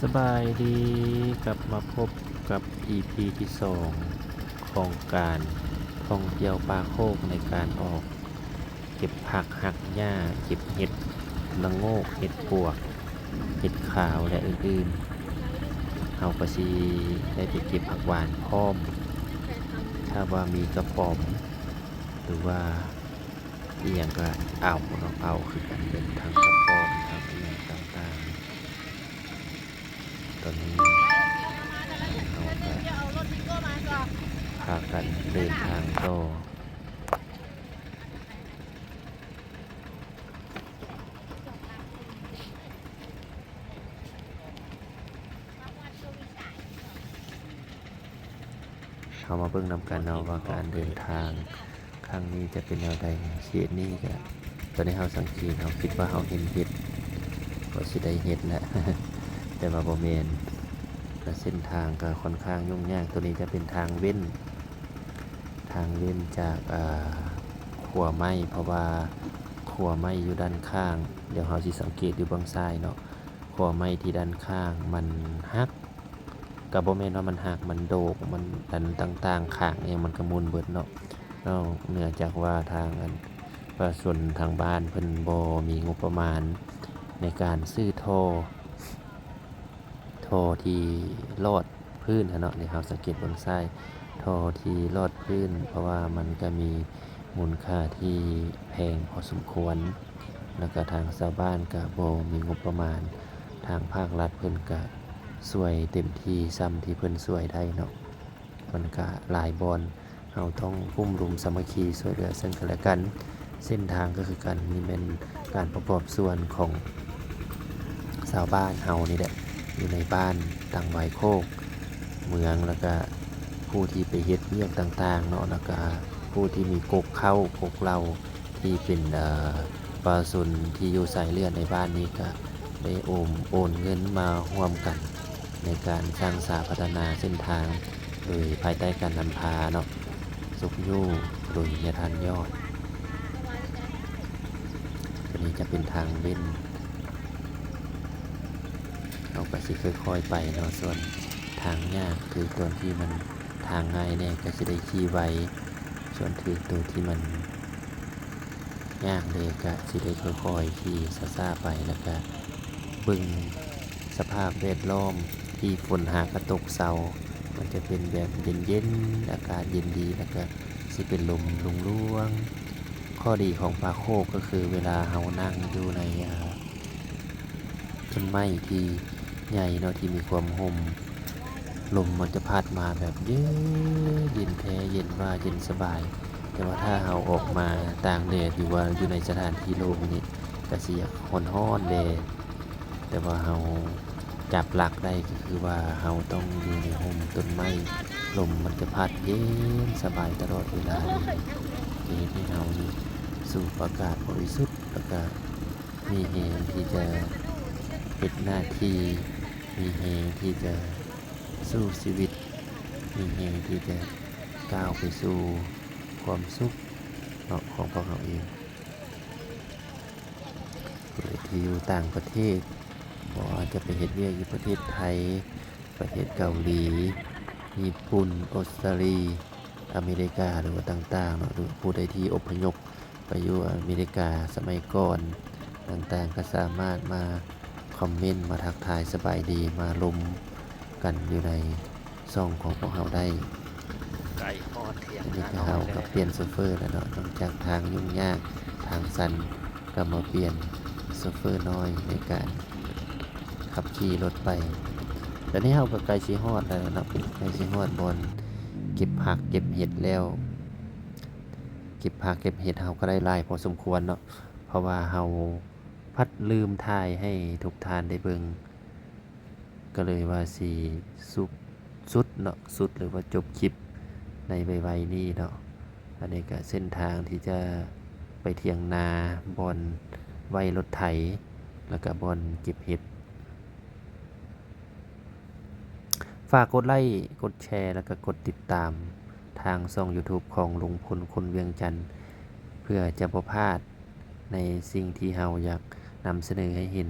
ສະບາຍດີ ກັບມາພົບກັບອີພີທີສອງຂອງການທ່ອງທ່ຽວປ່າໂຄກ ໃນການອອກເກັບຜັກຮັກຫຍ້າ ເກັບເຫັດລະໂງກ ເຫັດປວກ ເຫັດຂາວ ແລະ ອື່ນໆ. ເຮົາກໍຊິໄດ້ໄປເກັບຜັກຫວານພ້ອມ. ຖ້າວ່າມີກະປອມ ຫຼືວ່າອີ່ຫຍັງກໍເອົາເນາະ ເອົາຄືກັນ ເປັນທັງກະປອມ ທັງອີ່ຫຍັງຕ່າງໆ. ຕອນນີ້ເຮົາກໍພາກັນເດີນທາງຕໍ່. ເຮົາມາເບິ່ງນຳກັນເນາະວ່າການເດີນທາງຄັ້ງນີ້ຈະເປັນແນວໃດ. ເຂດນີ້ກະ ຕອນນີ້ເຮົາສັງເກດ ເຮົາຄິດວ່າເຮົາເຫັນເຫັດ ກໍຊິໄດ້ເຫັດແຫຼະ ແຕ່ວ່າບໍ່ແມ່ນ. ແລະ ເສັ້ນທາງກໍຂ້ອນຂ້າງຫຍຸ້ງຍາກ. ໂຕນີ້ຈະເປັນທາງເວັ້ນ ທາງເວັ້ນຈາກ ເອີ ຂົວໄມ້ ເພາະວ່າຂົວໄມ້ຢູ່ດ້ານຂ້າງ ດຽວເຮົາຊິສັງເກດຢູ່ເບື້ອງຊ້າຍເນາະ ຂົວໄມ້ທີ່ດ້ານຂ້າງມັນຫັກ. ກໍບໍ່ແມ່ນວ່າມັນຫັກ ມັນໂດກ ມັນອັນຕ່າງໆ ຂ້າງອີ່ຫຍັງມັນກໍໝຸ່ນເບິດເນາະ. ນອກເໜືອຈາກວ່າທາງອັນປະຊາຊົນທາງບ້ານເພິ່ນບໍ່ມີງົບປະມານໃນການຊື້ທໍ່ ທໍ່ທີ່ລອດພື້ນຫັ້ນເນາະ ນີ້ເຮົາສັງເກດເບິ່ງຊ້າຍ ທໍ່ທີ່ລອດພື້ນ ເພາະວ່າມັນກໍມີມູນຄ່າທີ່ແພງພໍສົມຄວນ ແລ້ວກໍທາງຊາວບ້ານກໍບໍ່ມີງົບປະມານ ທາງພາກລັດເພິ່ນກໍຊ່ວຍເຕັມທີ່ສ່ຳທີ່ເພິ່ນຊ່ວຍໄດ້ເນາະ. ມັນກະຫຼາຍບ່ອນ ເຮົາຕ້ອງໂຮມລົມສາມັກຄີຊ່ວຍເຫຼືອເຊິ່ງກັນແລະກັນ. ເສັ້ນທາງກໍຄືກັນ ນີ້ແມ່ນການປະກອບສ່ວນຂອງຊາວບ້ານເຮົານີ້ແຫຼະ ຢູ່ໃນບ້ານຕັງວາຍໂຄກເມືອງ ແລ້ວກະຜູ້ທີ່ໄປເຮັດວຽກຕ່າງໆເນາະ ແລ້ວກະຜູ້ທີ່ມີກົກເຂົ້າກົກເຫຼົ້າ ທີ່ເປັນ ເອີ ປະຊາຊົນທີ່ຢູ່ສາຍເລືອດໃນບ້ານນີ້ກະໄດ້ໂອມ ໂອນເງິນມາຮ່ວມກັນໃນການສ້າງສາພັດທະນາເສັ້ນທາງ ໂດຍພາຍໃຕ້ການນຳພາເນາະ ຊຸກຍູ້ໂດຍເຮຍທ່ານຍອດ. ຕົວນີ້ຈະເປັນທາງເວັ້ນ ເຮົາກະຊິຄ່ອຍໆໄປເນາະ ສ່ວນທາງຍາກ ຖືກຕົວທີ່ມັນທາງງ່າຍແດ່ກະຊິໄດ້ຂີ່ໄວ ສ່ວນຖືກຕົວທີ່ມັນ ຍາກເດ ກະຊິໄດ້ຄ່ອຍໆຂີ່ຊ້າໆໄປ ແລ້ວກະເບິ່ງສະພາບແວດລ້ອມທີ່ຝົນຫາກະຕົກເຊົາ ມັນຈະເປັນແບບເຢັນໆ ອາກາດເຢັນດີ ແລ້ວກະຊິເປັນລົມລວງໆ. ຂໍ້ດີຂອງປ່າໂຄກກໍຄືເວລາເຮົານັ່ງຢູ່ໃນ ອາ ຕົ້ນໄມ້ທີ່ໃຫຍ່ເນາະ ທີ່ມີຄວາມຮົ່ມ ລົມມັນຈະພັດມາແບບເຢັນ ເຢັນແທ້ ເຢັນວ່າ ເຢັນສະບາຍ. ແຕ່ວ່າຖ້າເຮົາອອກມາຕາກແດດ ຫຼືວ່າຢູ່ໃນສະຖານທີ່ລົມນີ້ ກະຊິຢາກຮ້ອນໆແດ່. ແຕ່ວ່າເຮົາຈັບຫຼັກໄດ້ ກໍຄືວ່າເຮົາຕ້ອງຢູ່ໃນຮົ່ມຕົ້ນໄມ້ ລົມມັນຈະພັດເຢັນສະບາຍຕະຫຼອດເວລາເລີຍ ຈະເຮັດໃຫ້ເຮົານີ້ສູບອາກາດບໍລິສຸດ ແລ້ວກະ ມີແຮງທີ່ຈະເຮັດໜ້າທີ່ ມີແຮງທີ່ຈະສູ້ຊີວິດ ມີແຮງທີ່ຈະກ້າວໄປສູ່ຄວາມສຸກເນາະ ຂອງພວກເຮົາເອງ. ຜູ້ໃດທີ່ຢູ່ຕ່າງປະເທດ ບໍ່ວ່າຈະໄປເຮັດວຽກຢູ່ປະເທດໄທ, ປະເທດເກົາຫຼີ, ຍີ່ປຸ່ນ, ອົດສະຕາລີ, ອາເມລິກາ ຫຼືວ່າຕ່າງໆເນາະ ຫຼືຜູ້ໃດທີ່ອົບພະຍົບ ໄປຢູ່ອາເມລິກາສະໄໝກ່ອນຕ່າງໆ ກໍສາມາດມາຄອມເມັນ ມາທັກທາຍສະບາຍດີ ມາລົມກັນຢູ່ໃນຊ່ອງຂອງພວກເຮົາໄດ້. ໃກ້ຮອດທ່ຽງນານ້ອຍແລ້ວ. ອັນນີ້ກໍເຮົາກໍປ່ຽນໂຊເຟີແລ້ວເນາະ, ນອກຈາກທາງຫຍຸ້ງຍາກ ທາງຊັນ ກໍມາປ່ຽນໂຊເຟີນ້ອຍໃນການຂັບຂີ່ລົດໄປ. ຕອນນີ້ເຮົາກໍໃກ້ຊິຮອດແລ້ວເນາະ, ໃກ້ຊິຮອດບ່ອນເກັບຜັກເກັບເຫັດແລ້ວ. ເກັບຜັກເກັບເຫັດເຮົາກໍໄດ້ຫຼາຍພໍສົມຄວນເນາະ, ເພາະວ່າເຮົາພັດລືມຖ່າຍໃຫ້ທຸກທ່ານໄດ້ເບິ່ງ, ກໍເລີຍວ່າຊິສຸດ ສຸດເນາະ, ສຸດ ຫຼືວ່າຈົບຄລິບໃນໄວໆນີ້ເນາະ. ອັນນີ້ກໍເສັ້ນທາງທີ່ຈະໄປຖຽງນາ ບ່ອນໄວ້ລົດໄຖ ແລ້ວກໍບ່ອນເກັບເຫັດ. ຝາກກົດໄລ້ ກົດແຊ ແລ້ວກໍກົດຕິດຕາມທາງຊ່ອງຢູທູບຂອງລຸງພົນຄົນວຽງຈັນ ເພື່ອຈະບໍ່ພາດໃນສິ່ງທີ່ເຮົາຢາກນຳສະເໜີໃຫ້ເຫັນ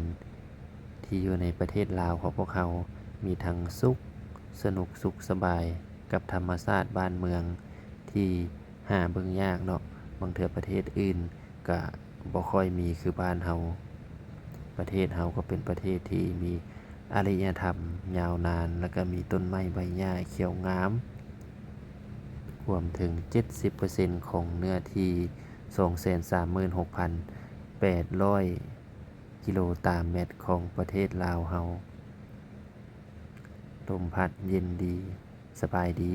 ທີ່ຢູ່ໃນປະເທດລາວຂອງພວກເຮົາ ມີທັງສຸກສະໜຸກສຸກສະບາຍ ກັບທຳມະຊາດບ້ານເມືອງທີ່ຫາເບິ່ງຍາກເນາະ. ບາງເທື່ອປະເທດອື່ນກະບໍ່ຄ່ອຍມີຄືບ້ານເຮົາ. ປະເທດເຮົາກໍເປັນປະເທດທີ່ມີອາລິຍະທຳຍາວນານ ແລະກະມີຕົ້ນໄມ້ໃບຫຍ້າຂຽວງາມ ກວມເຖິງເຈັດສິບເປີເຊັນຂອງເນື້ອທີ່ສອງແສນສາມໝື່ນຫົກພັນແປດຮ້ອຍກິໂລຕາແມັດຂອງປະເທດລາວເຮົາ. ລົມພັດເຢັນດີ. ສະບາຍດີ.